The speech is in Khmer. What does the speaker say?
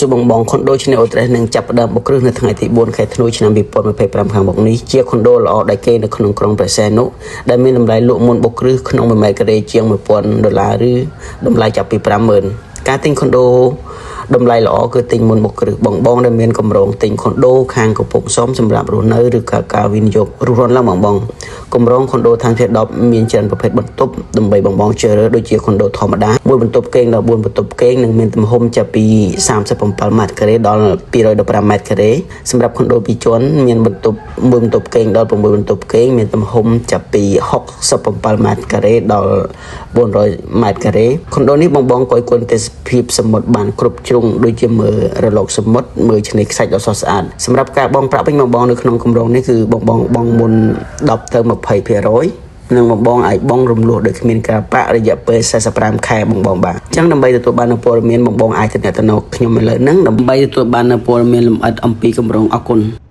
ជួបបងបងខុនដូឆ្នេរអូត្រេសនឹងចាប់ផ្ដើមបុកគ្រឹះនៅថ្ងៃទី4ខែធ្នូឆ្នាំ2025ខាងមុខនេះជាខុនដូល្អដែលគេនៅក្នុងក្រុងព្រះសីហនុដែលមានតម្លៃលក់មុនបុកគ្រឹះក្នុង1ម៉ែត្រការ៉េជាង1000ដុល្លារឬតម្លៃចាប់ពី50000ការទិញខុនដូតម្លៃល្អគឺទិញមុនបុកគ្រឹះបងបងដែលមានកម្រងទិញខុនដូខាងកំពង់សមសម្រាប់រស់នៅឬក៏ការវិនិយោគរុះរាន់ឡើងបងបងកម្រងខុនដូខាងភាគ10មានច្រើនប្រភេទបន្ទប់ដើម្បីបងបងជ្រើសរើសដូចជាខុនដូធម្មតាមួយបន្ទប់គេងដល់4បន្ទប់គេងនិងមានទំហំចាប់ពី37ម៉ែត្រការ៉េដល់215ម៉ែត្រការ៉េសម្រាប់ខុនដូពីរជាន់មានបន្ទប់មួយបន្ទប់គេងដល់6បន្ទប់គេងមានទំហំចាប់ពី67ម៉ែត្រការ៉េដល់400ម៉ែត្រការ៉េខុនដូនេះបងបងក៏ឲ្យគុណទេសភាពសមុទ្របានគ្រប់ជ្រុងដូចជាមើលរលកសមុទ្រមើលឆ្នេរខ្សាច់ដ៏ស្រស់ស្អាតសម្រាប់ការបង់ប្រាក់វិញបងបងនៅក្នុងគម្រោងនេះគឺបងបងបង់មុន10ទៅ20%និងបងបងអាចបងរំលោះដោយគ្មានការប្រាក់រយៈពេល45ខែបងបងបាទអញ្ចឹងដើម្បីទទួលបាននូវព័ត៌មានបងបងអាចទំនាក់ទំនងខ្ញុំឥឡូវហ្នឹងដើម្បីទទួលបាននូវព័ត៌មានលម្អិតអំពីគម្រោងអរគុណ។